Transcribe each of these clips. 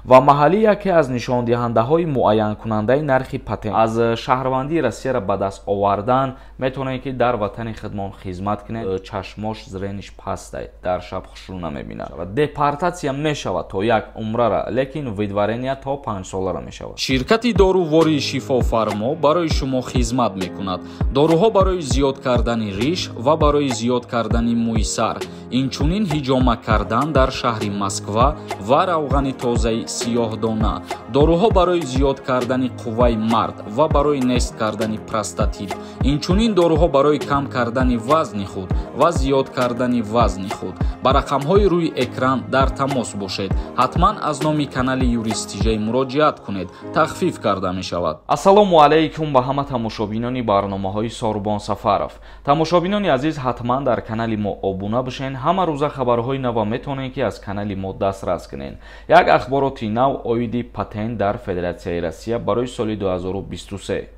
Ва маҳаллӣ яке аз нишондиҳандаҳои муайянкунандаи нархи патент аз шаҳрвандии Россияро ба даст овардан метавонед, ки дар ватани худмон хизмат кунед. Чашмош зрениш пастай, дар шаб хушрӯ намебинад. Депортатсия мешавад то як умрара, лекин выдворения то 5 солара мешавад. Ширкати дорувории Шифофармо барои шумо хизмат мекунад. Доруҳо барои зиёд кардани риш ва барои зиёд кардани мӯи сар, инчунин ҳиҷома кардан дар шаҳри Москва ва равғани тозаи сиёҳдона. Доруҳо барои зиёд кардани қувваи мард ва барои нест кардани простатит, инчунин доруҳо барои кам кардани вазни худ ва зиёд кардани вазни худ. Ба рақамҳои рӯи экран дар тамос бошед. Ҳатман аз номи канали Юрист ТЖ муроҷиат кунед, тахфиф карда мешавад. Ассалому алайкум ба ҳама тамошобинони барномаҳои Сорбон Сафаров. Тамошобинони азиз, ҳатман дар канали мо обуна бошед. Ҳама рӯза хабарҳои нава метавонед, ки аз канали мо дастрас кунед. Як ахбороти нав оиди патент дар Федератсияи Россия барои соли 2023.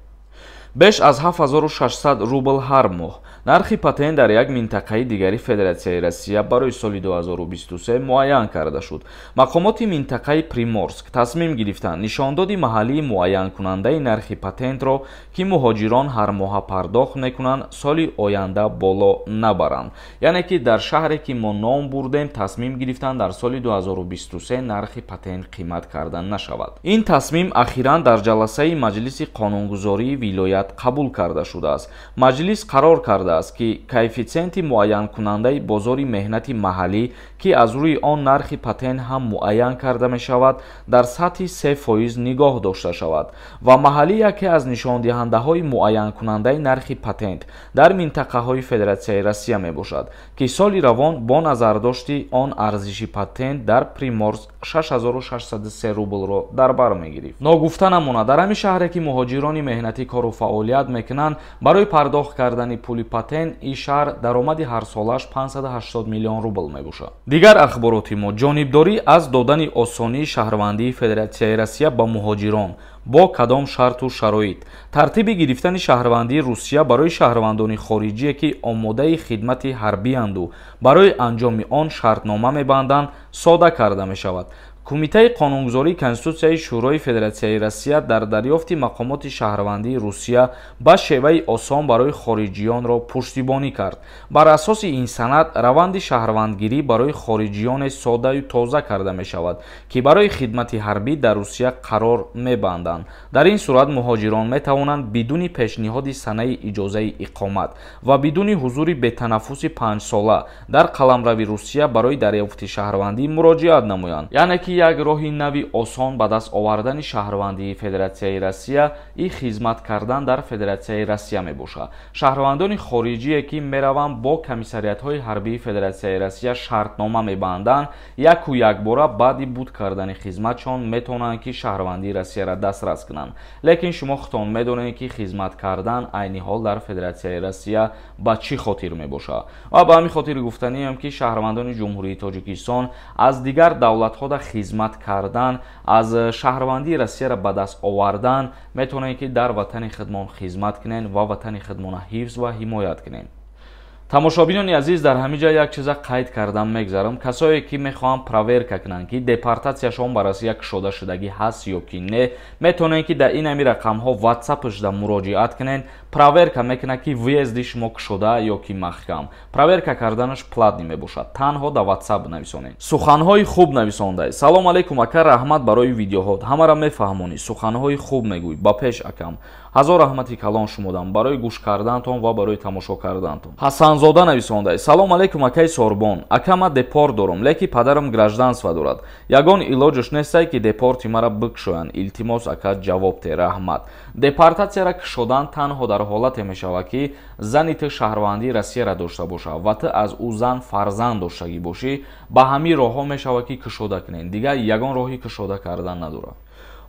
Беш аз 7600 рубл ҳар моҳ. Нархи патент дар як минтақаи дигари Федератсияи Россия барои соли 2023 муайян карда шуд. Мақомоти минтақаи Приморск тасмим гирифтанд нишондоди маҳаллии муайянкунандаи нархи патентро, ки муҳоҷирон ҳармоҳа пардохт мекунанд, соли оянда боло набаранд. Яъне ки дар шаҳре, ки мо ном бурдем, тасмим гирифтанд дар соли 2023 нархи патент қимат карда нашавад. Ин тасмим ахиран дар ҷаласаи Маҷлиси қонунгузории вилоят қабул карда шудааст. Маҷлис қарор кардааст, ки коэффитсиенти муайянкунандаи бозори меҳнати маҳаллӣ, ки аз рӯи он нархи патент ҳам муайян карда мешавад, дар сатҳи 3% нигоҳ дошта шавад. Ва маҳаллӣ яке аз нишондиҳандаҳои муайянкунандаи нархи патент дар минтақаҳои Федератсияи Россия мебошад, ки соли равон бо назардошти он арзиши патент дар Приморск 6603 рублро дар бар мегирифт. Ногуфта намонад, дар ҳамин шаҳре, ки муҳоҷирони меҳнатӣ кору фаъолият мекунанд, барои пардохт кардани пули патент ин шаҳр даромади ҳарсолааш 580 миллион рубл мебошад. Дигар ахбороти мо: ҷонибдорӣ аз додани осонии шаҳрвандии Федератсияи Россия ба муҳоҷирон бо кадом шарту шароит. Тартиби гирифтани шаҳрвандии Русия барои шаҳрвандони хориҷие, ки омодаи хидмати ҳарбианду барои анҷоми он шартнома мебанданд, сода карда мешавад. Кумитаи қонунгузории Конститутсияи Шӯрои Федератсияи Россия дар дарёфти мақомоти шаҳрвандии Русия ба шеваи осон барои хориҷиёнро пуштибонӣ кард. Бар асоси ин санад раванди шаҳрвандгирӣ барои хориҷиёне содаю тоза карда мешавад, ки барои хидмати ҳарбӣ дар Русия қарор мебанданд. Дар ин сурат муҳоҷирон метавонанд бидуни пешниҳоди санаи иҷозаи иқомат ва бидуни ҳузури бетанаффуси 5-сола дар қаламрави Русия барои дарёфти шаҳрвандӣ муроҷиат намоянд. Яъне ки як роҳи нави осон ба даст овардани шаҳрвандии Федератсияи Россия и хизмат кардан дар Федератсияи Россия мебошад. Шаҳрвандони хориҷие, ки мераванд, бо комиссариятҳои ҳарбии Федератсияи Россия шартнома мебанданд, яку якбора баъди буд кардани хизматшон метавонанд, ки шаҳрвандии Россияро дастрас кунанд. Лекин шумо худтон медонед, ки хизмат кардан айни ҳол дар Федератсияи Россия ба чӣ хотир мебошад. Ва ба ҳамин хотир гуфтаниам, ки шаҳрвандони Ҷумҳурии Тоҷикистон аз дигар давлатҳода хизмат кардан, аз шаҳрвандии Россияро ба даст овардан метавонед, ки дар ватани худмон хизмат кунед ва ватани худмонро ҳифз ва ҳимоят кунед. Тамошобинони азиз, дар ҳамин ҷо як чиза қайд кардан мегзарам. Касое, ки мехоҳанд проверка кунанд, ки депортатсияшон ба Россия кушода шудагӣ ҳаст ё ки не, метавонед, ки дар ин ҳами рақамҳо ватсапшда муроҷиат кунед. Проверка мекунад, ки въезди шумо кушода ё ки маҳкам. Проверка карданаш платный мебошад. Танҳо дар ватсап нависонед. Суханҳои хуб нависондай. Салом алейкум, ака, раҳмат барои видеоҳот. Ҳамаро мефаҳмонӣ, суханҳои хуб мегӯй. Ба пеш, акам. Ҳазор раҳмати калон шумодам барои гӯш кардантон ва барои тамошо кардантон. Ҳасанзода нависондай: Салом алейкум, акаи Сорбон. Ака, ма депорт дорам, леки падарам гражданство дорад. Ягон илоҷаш нестай, ки депорти мара бикушоянд? Илтимос, ака, ҷавоб те, раҳмат. Депортатсияра кушодан танҳо дар ҳолате мешавад, ки зани ту шаҳрвандии Россияро дошта бошад ва ту аз ӯ зан фарзанд доштагӣ бошӣ. Ба ҳамин роҳҳо мешавад, ки кушода кунед. Дигар ягон роҳи кушода кардан надорад.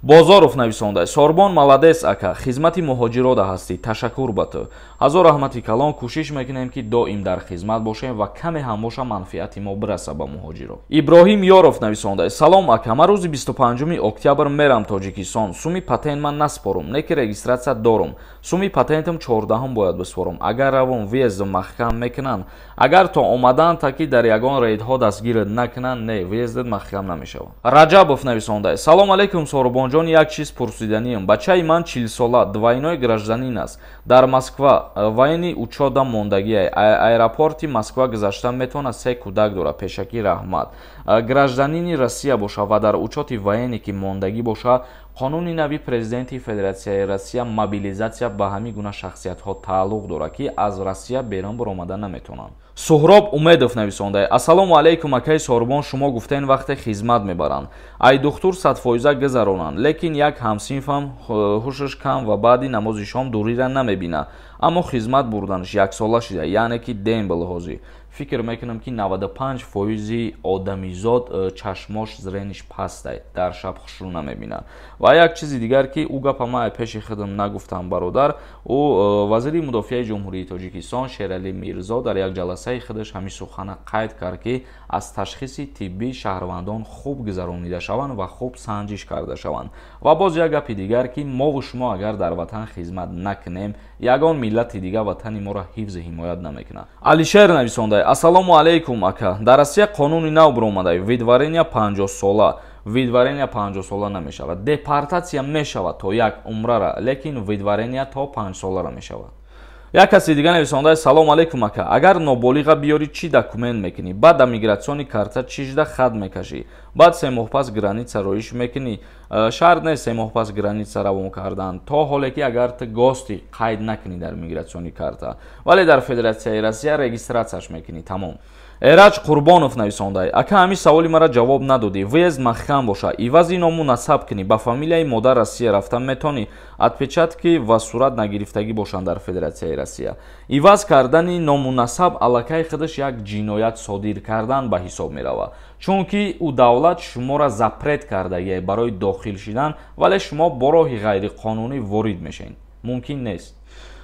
Бозоров нависонда: Сорбон молодец ака, хизмати муҳоҷирода ҳастӣ, ташаккур ба ту. Ҳазор раҳмати калон, кӯшиш мекунем ки доим дар хизмат бошем ва каме ҳам боша манфиати мо бираса ба муҳоҷиро. Иброҳим Ёров нависонда: Салом ака, ман рӯзи 25 октябр мерам Тоҷикистон. Суми патент ман наспорум, не ки регистратсия дорум. Суми патентам 14 бояд биспорум. Агар равом въезд маҳкам мекунанд. Агар то омадан таки дар ягон рейдҳо дастгират накунанд, не, въездат маҳкам намешавад. Раҷабов нависонда: Салом алейкум Сорбонҷон, як чиз пурсиданиям. Бачаи ман 40 сола, двойной гражданин аст. Дар Москва военный учётда мондагиай. Аэропорти Москва гузашта метавонад, 3 кӯдак дорад, пешакӣ раҳмат. Гражданини Россия боша ва дар учёти военный ки мондагӣ боша, қонуни нави президенти Федератсияи Россия мобилизатсия ба ҳамин гуна шахсиятҳо тааллуқ дорад, ки аз Россия берун баромада наметавонанд. Суҳроб Умедов нависонда: Ассалому алайкум акай Сорбон, шумо гуфтен вақте хизмат мебаранд, ай духтур 100% гузаронанд, лекин як ҳамсинфам ҳушаш кам ва баъди намози шом дурира намебинад, аммо хизмат бурданаш яксола шида, яъне ки дембел ҳозир. Фикр мекунам ки 95% одамизод чашмош зрениш пастай, дар шаб хушрӯ намебинад. Ва як чизи дигар ки ӯ гапа ман пеши худам нагуфтам бародар, ӯ вазири мудофиаи Ҷумҳурии Тоҷикистон Шералӣ Мирзо дар як ҷаласаи худаш ҳамин сухана қайд кард, ки аз ташхиси тиббӣ шаҳрвандон хуб гузаронида шаванд ва хуб санҷиш карда шаванд. Ва боз як гапи дигар ки мову шумо агар дар ватан хизмат накунем, ягон миллати дигар ватани моро ҳифзу ҳимоят намекунад. Алишер нависонда: Ассалому алайкум ака, дар Россия қонуни нав баромада, выдворение 50 сола. Выдворение 50 сола намешавад, депортатсия мешавад то як умрара, лекин выдворение то 5 солара мешавад. Як каси дига нависонда: Салом алейкум ака, агар ноболиға биёрӣ чӣ документ мекунӣ? Баъд да миграционный карта чижда хат мекашӣ, баъд 3 моҳ пас граница роиш мекунӣ. Шарт нест 3 моҳ пас граница равон кардан, то ҳоле ки агар ту гости қайд накунӣ дар миграционный карта, вале дар Федератсияи Россия регистратсияш мекунӣ, тамом. Эраҷ Қурбонов нависонда: Ака, ҳамин саволи мара ҷавоб надодӣ. Въезд маҳкам боша, ивази ному насаб кунӣ, ба фамилияи модар Россия рафта метавонӣ, отпечатки ва сурат нагирифтагӣ бошанд дар Федератсияи Россия. Иваз кардани ному насаб аллакай худаш як ҷиноят содир кардан ба ҳисоб меравад, чунки ӯ давлат шуморо запрет кардагиай барои дохил шидан, вале шумо бо роҳи ғайриқонунӣ ворид мешавед. Мумкин нест.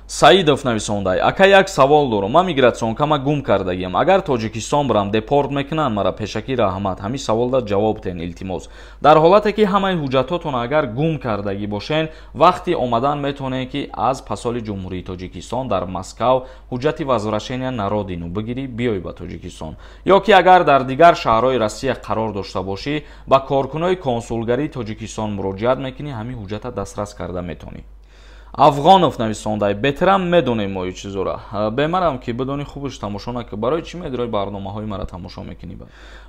Саидов нависонда: Ака, як савол дорам, ман мигратсионкама гум кардагиам, агар Тоҷикистон бирам депорт мекунанд мара, пешакӣ раҳмат. Ҳамин саволда ҷавоб тен илтимос. Дар ҳолате ки ҳамаи ҳуҷҷатотон агар гум кардагӣ бошен, вақти омадан метавонед ки аз посоли Ҷумҳурии Тоҷикистон дар Москав ҳуҷҷати возвращения на родину бигирӣ, биёй ба Тоҷикистон. Ё ки агар дар дигар шаҳрҳои Россия қарор дошта бошӣ, ба коркунои консулгарии Тоҷикистон муроҷиат мекунӣ, ҳамин ҳуҷҷата дастрас карда метавонӣ. Афғонов нависонда: Беҳтарам медонем мо ин чизора, бемарам ки бидони хубаш тамошо накун, барои чӣ медирои барномаҳои мара тамошо мекунӣ?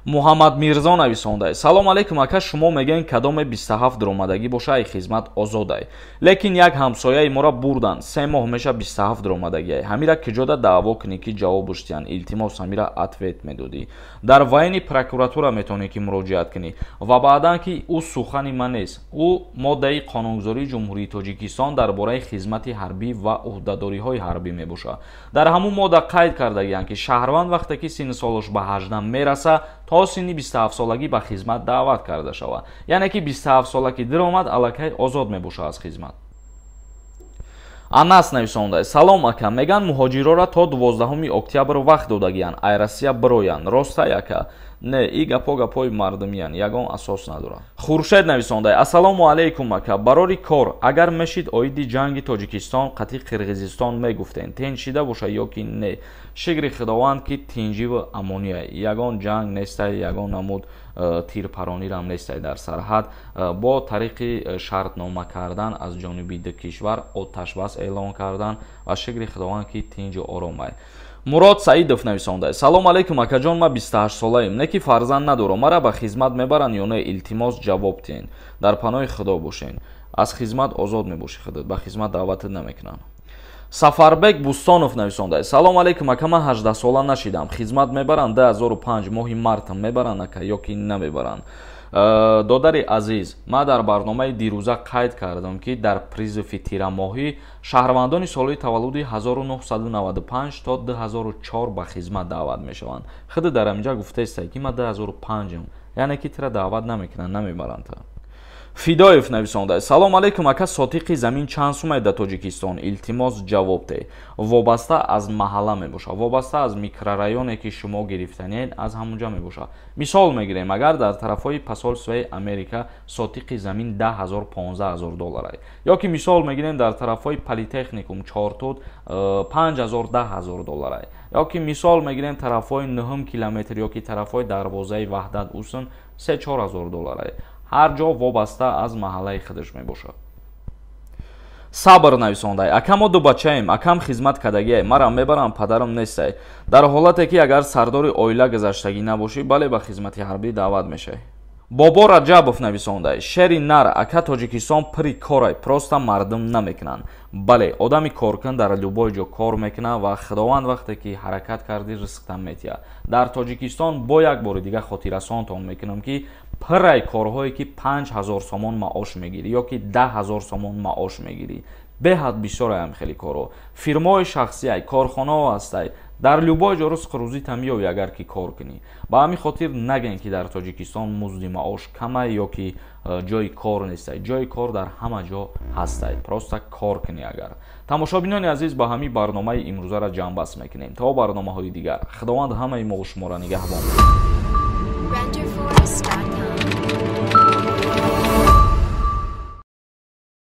Муҳаммад Мирзо нависонда: Салом алейкум ака, шумо мегӯед кадоме 27 даромадагӣ боша ай хизмат озодай, лекин як ҳамсояи моро бурданд, 3 моҳ меша 27 даромадагиай, ҳамира киҷода даъво кунӣ ки ҷавобаш диҳанд? Илтимос, ҳамира ответ медодӣ. Дар военный прокуратура метавонӣ ки муроҷиат кунӣ ва баъдан ки ӯ сухани ман нест, ӯ моддаи қонунгузории Ҷумҳурии Тоҷикистон дар бораи хизмати ҳарбӣ ва ӯҳдадориҳои ҳарбӣ мебошад. Дар ҳамун модда қайд кардагианд ки шаҳрванд вақте ки синни солаш ба 18 мераса, то синни 27 солагӣ ба хизмат даъват карда шавад, яъне ки 27 сола ки диромад, аллакай озод мебошад аз хизмат. Анас нависонда: Салом ака, меган муҳоҷирора то 12 октябр вақт додагиянд ай Россия бироянд, ростай ака? Не, и гапо гапои мардумиянд, ягон асос надорад. Хуршед нависонда: Ассалому алайкум ака, барори кор агар мешид оиди ҷанги Тоҷикистон қатъи Қирғизистон мегуфтен, тинҷ шида боша ё ки не? Шукри Худованд ки тинҷиву амония, ягон ҷанг нестай, ягон намуд тирпаронирам нестай дар сарҳад. Бо тариқи шартнома кардан аз ҷониби ду кишвар оташбас эълон кардан ва шукри Худованд ки тинҷу оромай. Мурод Саидов нависонда: Салом алейкум акаҷон, ман 28 солаем, не ки фарзанд надорам, мара ба хизмат мебаранд ё не? Илтимос ҷавоб диҳен. Дар паноҳи Худо бошен. Аз хизмат озод мебошӣ худат, ба хизмат даъватат намекунанд. Сафарбек Бустонов нависонда: Салом алейкум ака, ман 18 сола нашидам, хизмат мебаранд 2005 моҳи март мебаранд ака ё ки намебаранд? Додари азиз, ман дар барномаи дирӯза қайд кардам ки дар призыви тирамоҳӣ шаҳрвандони солҳои таваллуди 1995 то 2004 ба хизмат даъват мешаванд. Худ дар ҳаминҷа гуфтаестай ки ман 2005-м, яъне ки тира даъват намекунанд, намебаранд. Фидоев нависонда: «Салом алейкум, ака, сотиқи замин чанд сумай дар Тоҷикистон? Илтимос, ҷавоб де». Вобаста аз маҳалла мебошад, вобаста аз микрорайоне, ки шумо гирифтанед, аз ҳамунҷа мебошад. Мисол мегирем, агар дар тарафҳои посольствои Америка сотиқи замин 10 000, 15 000 долларай, ё ки мисол мегирем, дар тарафҳои политехникум Чортуд 5000, 10 000 долларай, ё ки мисол мегирем, тарафҳои нуҳум километр ё ки тарафҳои дарвозаи Ваҳдат Усон 3-4 ҳазор долларай. Ҳар ҷо вобаста аз маҳаллаи худаш мебошад. Сабр нависондай: «Ака, мо ду бачаем, акам хизмат кардагиай, марам мебарам, падарам нестай». Дар ҳолате ки агар сардори оила гузаштагӣ набошӣ, бале, ба хизмати ҳарбӣ даъват мешавӣ. Бобо Раҷабов нависондай: «Шери нар, ака, Тоҷикистон пури корай, просто мардум намекунанд». Бале, одами коркун дар любой ҷо кор мекунад ва Худованд вақте ки ҳаракат кардӣ, ризқтам метиҳад. Дар Тоҷикистон бо як бори дига хотиррасонтон мекунам, ки пуррай корҳое, ки 5000 сомон маош мегирӣ ё ки 10 000 сомон маош мегирӣ, беҳад бисёраям. Хеле корҳо, фирмаҳои шахсиай, корхонаҳо ҳастай, дар любой ҷо ризқу рӯзита меёбӣ, агар ки кор кунӣ. Ба ҳамин хотир нагӯем, ки дар Тоҷикистон музди маош камай ё ки ҷои кор нестай. Ҷои кор дар ҳама ҷо ҳастай, просто кор кунӣ агар. Тамошобинони азиз, ба ҳамин барномаи имрӯзаро ҷамъбаст мекунем. То барномаҳои дигар, Худованд ҳамаи мову шуморо нигаҳбон. Renderforest.com.